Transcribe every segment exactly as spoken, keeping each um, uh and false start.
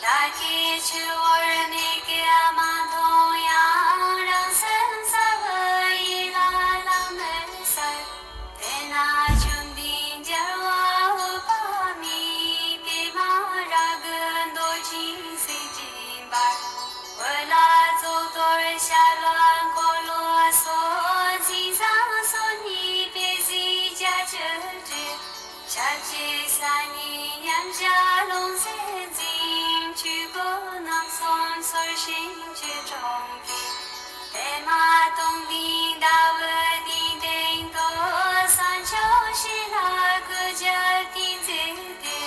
བདག་གིས་ཆུ་བོར་མིག་གིས་མ་མཐོང་ཡང་། རང་སེམས་གསལ་བའི་ཡིད་ལ་ལམ་མེར་གསལ། དེ་ན་བཅོམ་ལྡན་རྒྱལ་བ་འོད་དཔག་མེད། པདྨ་རཱ་གའི་མདོག་ཅན་གསེར་གྱི་འབར། འོད་ལ་རྫོགས་གཏོར་ཞལ་ལ་འཁོར་ལོ་སོགས། ཟས་གཙང་སོ་གཉིས་པད་ཟས་རྒྱ་ཆེར་སྤྲས། ཞབས་ཀྱི་ས་གཉིས་མཉམ་གཞག་ལྷུང་བཟེད་འཛིན། ཆོས་སྐུ་རྣམ་གསུམ་ཚུལ་བཞིན་སྤྱོད་གྲོང་ཁྱེར། པདྨ་སྟོང་ལྡན་ཟླ་བའི་གདན་སྟེང་དུ། ས་མཆོག་ཞི་ལྷ་སྐུ་བཞིར་བསྟིམ་མཛད་དེ།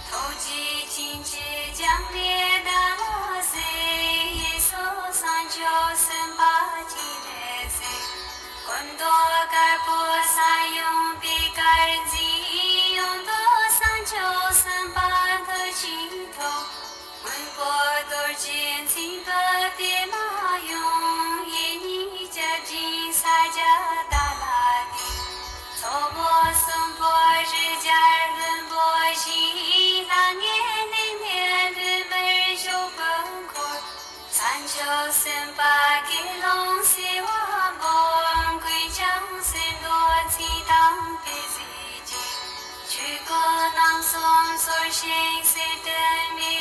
ཐུགས་རྗེ་བྱིན་གྱིས་སྦྱངས་ནས་བདག་ལ་གཟིགས། གཡས་སུ་ས་མཆོག་སེམས་དཔའ་སྤྱན་རས་གཟིགས། སྐུ་མདོག་དཀར་པོ་ས་ཡོམ་པད་དཀར་འཛིན། གཡོན་དུ་ས་མཆོག་སེམས་དཔའ་མཐུ་ཆེན་ཐོབ། སྔོན་པོ་རྡོ་རྗེ་མཚན་དཔལ་པདྨ་ཡུམ། གཡས་གཉིས་སྐྱབས་སྦྱིན་ས་སྐྱ་ཏཱ་ལ་གདན། སོག་མོ་གསུམ་པོ་རི་རྒྱལ་ལྷུན་པོ་བཞི། ལྷང་ངེ་གླིང་ནས་ལྷུན་པོར་ཕྱོགས་ཀུན་འཁོར། ས་མཆོག་སེམས་དཔའ་དགེ་སློང་སེར་བ་འབུམ། ཀུན་ཀྱང་གསེར་མདོག་མཚན་དང་དཔེ་བྱད་ཅན། ཆོས་སྐུ་རྣམ་གསུམ་ཚུལ་བཞིན་གསེར་ལྡན་མའི།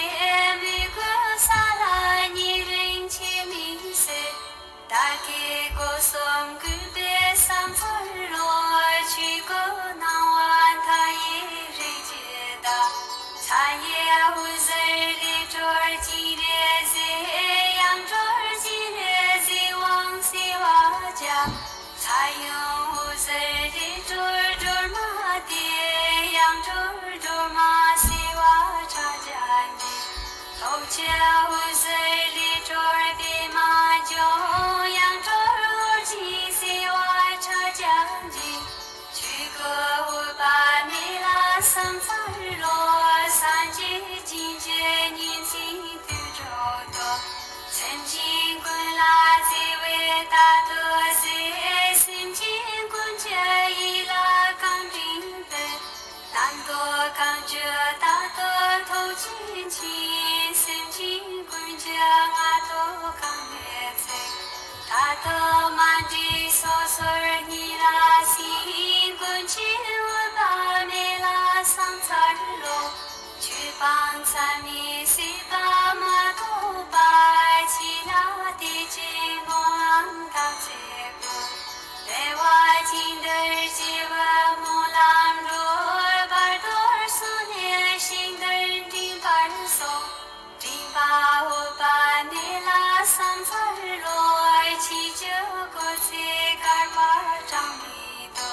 མོས་གུས་ས་ལ་ཉེ་རིང་ཆེས་མི་སྲིད། བདག་གི་སྒོ་གསུམ་གུས་པས་བསམ་འཚལ་ལོ། ཆོས་སྐུ་སྣང་བ་མཐའ་ཡས་རིགས་ཀྱི་བདག། མཐའ་ཡས་འོད་ཟེར་ལས་གྲོལ་སྤྱན་རས་གཟིགས། ཡང་གྲོལ་སྤྱན་རས་གཟིགས་དབང་བྱེ་བ་བརྒྱ། ས་ཡོམ་འོད་ཟེར་ལས་གྲོལ་སྒྲོལ་མ་སྟེ། ཡང་གྲོལ་སྒྲོལ་མ་བྱེ་བ་ཕྲག་བརྒྱ་འདས། ཐོག་ཆུ་འོད་ཟེར་ལས་གྲོལ་པདྨ་འབྱུང་། ཡང་གྲོལ་འོད་ཆེན་བྱེ་བ་ཕྲག་བརྒྱ་འདས། ཆོས་སྐུ་འོད་དཔག་མེད་ལ་བསམ་འཚལ་ལོ། སངས་རྒྱས་བྱིན་གྱིས་ཉིན་མཚན་དུས་དྲུག་ཏུ། སེམས་ཅན་ཀུན་ལ་བརྩེ་བས་བདག་ཏུ་གཟིགས། སེམས་ཅན་ཀུན་གྱི་ཡིད་ལ་གང་དྲན་པའི། རྣམ་རྟོག་གང་བྱུང་བདག་ཏུ་ཐུགས་རྗེ་མཁྱེན། སེམས་ཅན་ཀུན་གྱི་སྔ་རྟོག་གང་མེད་ཚེ། བདག་ཏུ་མ་འདྲེས་སོ་སོར་ཉིད་ལ་ཟིན། ཀུན་མཁྱེན་འོད་དཔག་མེད་ལ་བསམ་འཚལ་ལོ། ཆོས་སྤང་མཚམས་མེད་སྲིད་པ་མ་ཐོབ་པར། ཆོས་ལ་དད་ཅིང་སྨོན་ལམ་དམ་བཅས་པའི། རེ་བ་ཇི་འདིར་བཅོལ་བའི་སྨོན་ལམ་འགྲུབ། བར་དོར་གསུམ་ནས་ཞིང་འདིར་འདྲེན་པར་གསོལ། འདྲེན་པ་འོད་དཔག་མེད་ལ་བསམ་འཚལ་ལོ། ཆོས་ཀྱི་སྐུ་ཚེ་བསྐལ་པ་གྲངས་མེད་དུ།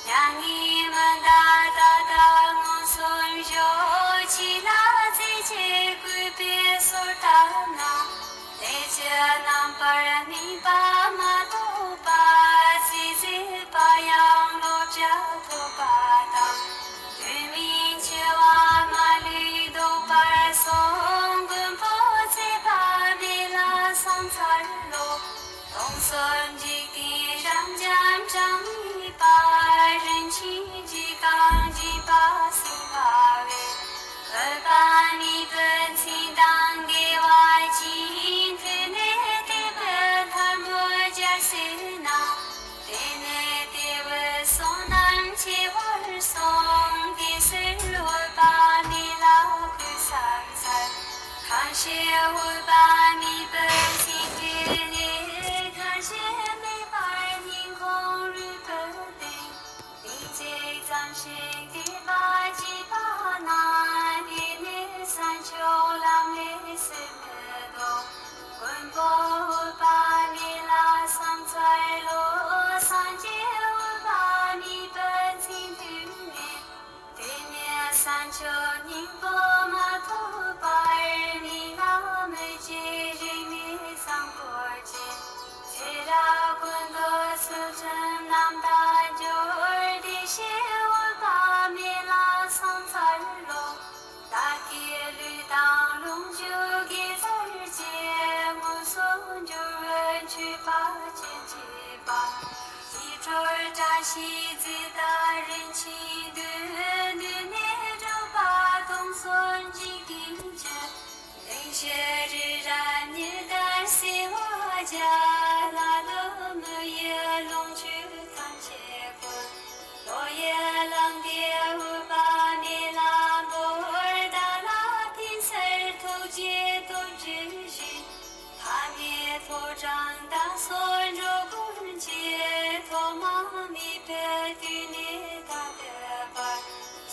མྱ་ངན་མི་འདའ་ད་ལྟ་མངོན་སུམ་བཞུགས། ཆོས་ལ་རྩེ་གཅིག་གུས་པས་གསོལ་བཏབ་ན། ལས་ཀྱི་རྣམ་པར་སྨིན་པ་མ་གཏོགས་པ། ཅི་མཛད་པ་ཡང་བློ་བྱ་ཐོབ་པ་དང་། དུས་མིན་འཆི་བ་མ་ལུས་ལྡོག་པར་གསུངས། མགོན་པོ་ཚེ་དཔག་མེད་ལ་བསམ་འཚལ་ལོ། སྟོང་གསུམ་འཇིག་རྟེན་རབ་འབྱམས་གྲངས་མེད་པ། རིན་ཆེན་རྗེས་གང་སྦྱིན་པ་སེམས་དཔའ་བས། འོད་དཔག་མེད་པའི་མཚན་དང་དགེ་བ་ཅན། ཐོས་ནས་དད་པའི་ལྷ་མོ་རྒྱལ་སྲིད་ན། དེ་ནས་དེ་བས་བསོད་ནམས་ཆེ་བར་གསུངས། དེ་ཕྱིར་འོད་དཔག་མེད་ལ་གུས་བསམ་འཚལ། གང་ཞིག་འོད་དཔག་མེད་པའི་མཚན་ཐོས་ནས། གང་ཞིག་མེད་པར་སྙིང་ཁོང་རུས་པའི་གཏིང་། ལན་གཅིག་ཙམ་ཞིག་དད་པ་བསྐྱེད་པ་ན། དེ་ནས་ས་མཆོག་ལམ་ལས་སུ་མི་ལྡོག། མགོན་པོ་འོད་དཔག་མེད་ལ་བསམ་འཚལ་ལོ། སངས་རྒྱས་འོད་དཔག་མེད་པའི་མཚན་ཐོས་ནས། དེ་ནས་ས་མཆོག་སྙིང་པོ་མ་ཐོབ་བར། མི་ལ་མི་བརྗེད་ ཤེས་ཚེ་ད་རིན་ཆེན་དུས་འདི་ནས་སྒྲུབ་པ་དང་སོན་གྱི་ཀུན་གྱི་གདིང་ཤེས་རི་རབ་ཉི་ལྟར་བསིལ་བ་རྒྱ་ལ་ལོ་མི་ཡི་ལོངས་སྤྱོད་ཐམས་ཅད་ཀུན། ལོ་ཡི་ལང་ཏེ་འུ་པ་མེ་ལ་འབོར་ད་ལ་ཕན་སར་ཐུགས་རྗེ་སྟོབས་ཀྱི་ཞིང་། ཕ་མེས་ཐོ་དྲངས་དང་སོན་འགྲོ་ཀུན་གྱི་ཐོག་མ་མེད་པའི་དུས་ནས་ད་ལྟའི་བར།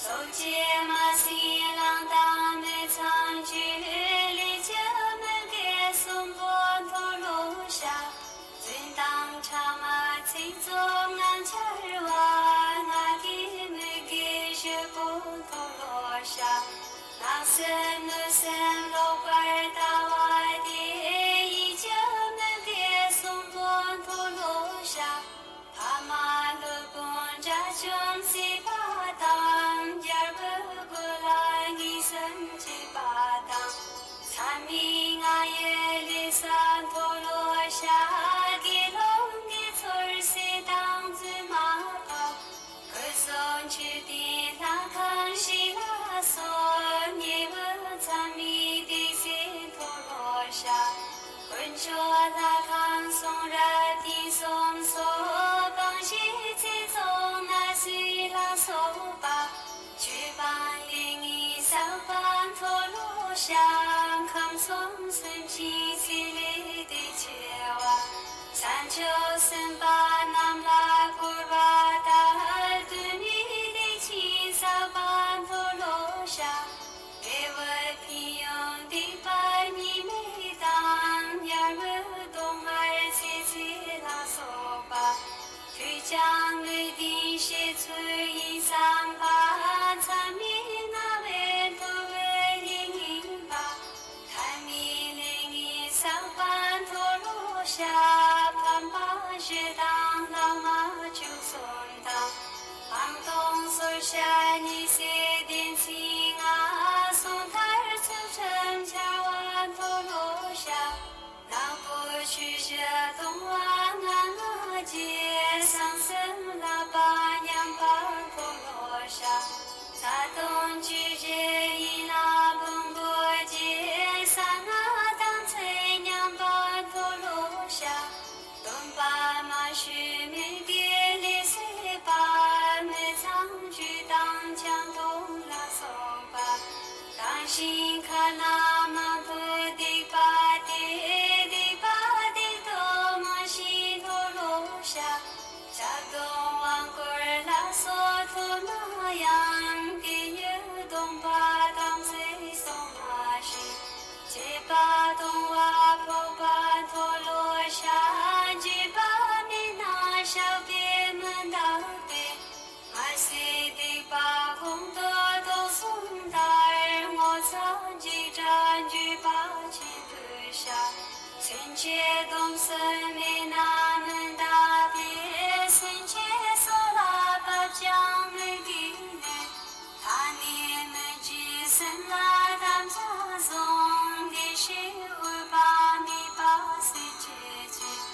སོ་སྐྱེ་མ་སྲིང་བླང་དང་མི་ཚངས་སྤྱོད་ལས་ཀྱི་མི་དགེ་གསུམ་པོ་མཐོལ་ལོ་བཤགས། རྫུན་དང་ཕྲ་མ་ཚིག་རྩུབ་ངན་འཆར་བ། ང་རྒྱལ་མི་དགེ་བཞི་པོ་མཐོལ་ལོ་བཤགས། བརྣབ་སེམས་གནོད་སེམས་ལོག་པར་ལྟ་བ་སྟེ། ཡིད་ཀྱི་མི་དགེ་གསུམ་པོ་མཐོལ་ལོ་བཤགས། ཕ་མ་སློབ་དཔོན་དགྲ་བཅོམ་སྲིད་པ་དང་། རྒྱལ་པོའི་སྐུ་ལ་ངན་སེམས་བྱེད་པ་དང་། མཚམས་མེད་ང་ཡི་ལས་བསགས་མཐོལ་ལོ་བཤགས། དགེ་སློང་གི་ཚུལ་བསྲེ་དང་བཙུན་མ་དག། སྐུ་གསུང་མཆོད་རྟེན་ལྷ་ཁང་ཞིང་ལ་སོགས། ཉེ་བའི་མཚམས་མེད་སྡིག་སེལ་མཐོལ་ལོ་བཤགས། དཀོན་མཆོག་ལྷ་ཁང་གསུང་རབ་རྟེན་གསུམ་སོགས། སྤང་བྱའི་ཚེ་སྲོག་ན་ཟུག་ལ་སོགས་པ། ཆོས་སྤང་ལས་ངན་བསགས་པ་མཐོལ་ལོ་བཤགས། ཁམས་གསུམ་སེམས་ཅན་སྲེད་ལས་འདི་ཆེ་བ། ས་མཆོག་སེམས་དཔའ་རྣམས་ལ་བསྐོར་བ་ལྟར། དུས་ནས་སྡིག་ཆེན་བསགས་པ་མཐོལ་ལོ་བཤགས། དགེ་བའི་ཕན་ཡོན་སྡིག་པ་གཉིས་མེད་དང་། དམྱལ་བའི་སྡུག་བསྔལ་ཚེ་ཚད་ལ་སོགས་པ། ཐོས་ཀྱང་ལུས་ལྡན་ཤེས་ཚོད་ཡིན་བསམ་པ། མཚམས་མེད་རྣ་བས་ཐོས་པའི་ལས་ངན་པ། ཐ་མལ་ལས་ངན་བསགས་པ་མཐོལ་ལོ་བཤགས། ཕམ་པ་བཞི་དང་ལྷག་མ་བཅུ་གསུམ་དང་། སྤང་ལྟུང་སོར་བཤགས་ཉེས་སེལ་སྡེ་ཚན་ལྔ། གསུང་མཐར་ཚུལ་ཁྲིམས་འཆལ་བ་མཐོལ་ལོ་བཤགས། ནག་པོའི་ཆོས་བཞི་ལྟུང་བ་ལྔ་ལྔ་བརྒྱད། བསམ་སེམས་བསླབ་པ་ཉམས་པ་མཐོལ་ལོ་བཤགས། བརྩེ་གདུང་ཆོས་བཞི་ཡིད་ལ་ཕུང་པོ་བརྒྱད། གསང་སྔགས་དམ་ཚིག་ཉམས་པ་མཐོལ་ལོ་བཤགས། སྡོམ་པ་མ་ཞུས་མི་དགེ་ལས་བྱེད་པ། མི་ཚངས་སྤྱོད་དང་ཆང་འཐུང་ལ་སོགས་པ། དང་ཞིང་ཁ་ན་མ་ཐོ་སྡིག་པ་སྟེ། སྡིག་པ་སྡིག་ཏོ་མ་ཞིག་མཐོལ་ལོ་བཤགས། བཅག་དོན་དབང་བསྐུར་ལ་སོགས་ཐོབ་ན་ཡང་། དེ་ཡི་སྡོམ་པ་དམ་ཚིག་སྲུང་མ་ཞིག་བྱེད་པ་ལྟུང་བ་ཕོག་པ་མཐོལ་ལོ་བཤགས། བརྗེད་པ་མེད་ན་བཤགས་པས་མི་འདག་སྟེ། མ་ཟད་སྡིག་པ་གོང་དུ་དོགས་གསུམ་ལྟར། ངོ་ཚ་འཇིགས་སྐྲག་འགྱོད་པ་ཆེན་པོས་བཤགས། སེམས་ཅན་སྡོམ་སེམས་མེད་ན་མི་འདག་པས། སེམས་ཅན་སྲོག་ལ་བབ་ཀྱང་མི་འགོས་ནས། ཐ་སྙད་མི་བརྗོད་སེམས་ལ་དམ་བཅའ་བཟུང་། འདི་ཕྱིར་འོས་པ་མེད་པ་སྲིད་བྱེད་ཅིང་།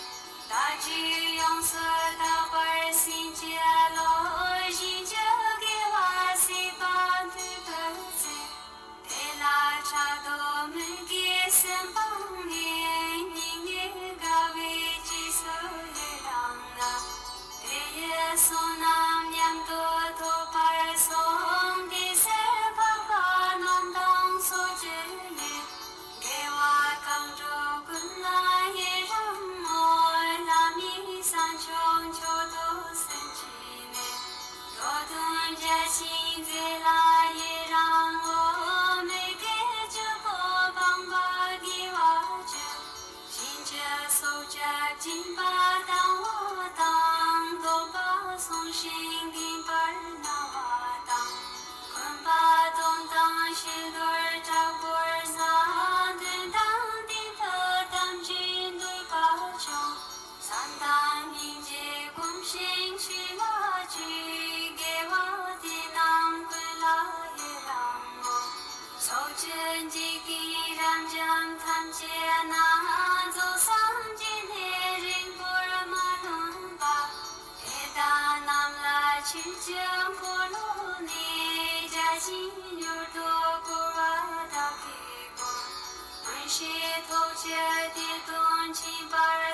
ལྷ་རྒྱུད་ཡོངས་སུ་དག་པར་སེམས་བསྐྱེད་བློ། གཞན་གྱི་དགེ་བ་སྲིད་པ་འདོད་པའི་ཚེ། དེ་ལ་ཕྲག་དོག་མི་དགེ་སེམས་སྤངས་ནས། སྙིང་ནས་དགའ་བའི་རྗེས་སུ་ཡི་རང་ན། དེ་ཡི་བསོད་ནམས་མཉམ་དུ་ཐོབ་པར་གསུངས། དེ་ཚེ་འཕགས་པ་རྣམས་དང་ཚོགས་ཀྱི་དགེ་བ་གང་བསྒྲུབས་ཀུན་ལ་ཡི་རང་ངོ་། ལྷ་མིའི་ས་མཆོག་མཆོག་ཏུ་སེམས་བསྐྱེད་ནས། འགྲོ་དོན་བརྒྱ་བྱིན་མཛད་ལ་ཡི་རང་ངོ་། མི་དགེ་བཅུ་པོ་སྤངས་པ་དགེ་བ་བཅུ། གཞན་གྱི་སྲོག་བསྐྱབ་སྦྱིན་པ་བཏང་བ་དང་། སྡོམ་པ་བསྲུང་ཞིང་བསྟེན་པར་གནང་བ་དང་། འཁོན་པ་སྡོམ་དང་ཕྱི་དོར་དྲག་པོར་བཟའ། འདོན་དང་བསྟོད་པའི་དམ་ཆོས་འདོད་པ་ཆུང་། བསམ་དང་སྙིང་རྗེ་སྒོམ་ཞིང་ཆོས་ལ་སྤྱོད། དགེ་བ་འདི་རྣམས་ཀུན་ལ་ཡི་རང་ངོ་། ཕྱོགས་བཅུའི་འཇིག་རྟེན་རབ་འབྱམས་ཐམས་ཅད་ན། རྫོགས་སངས་རྒྱས་ནས་རིང་པོར་མ་ལོན་པ། དེ་དག་རྣམས་ ཆོས་ཀྱི་འཁོར་ལོ་ནས་བརྒྱ་བྱིན་ཡོད་དོ་བསྐོར་བ་དག་གིས་བསྐོར། མངོན་ཤེས་ཐོབ་ཕྱིར་དེར་དོན་ཆེན་པར།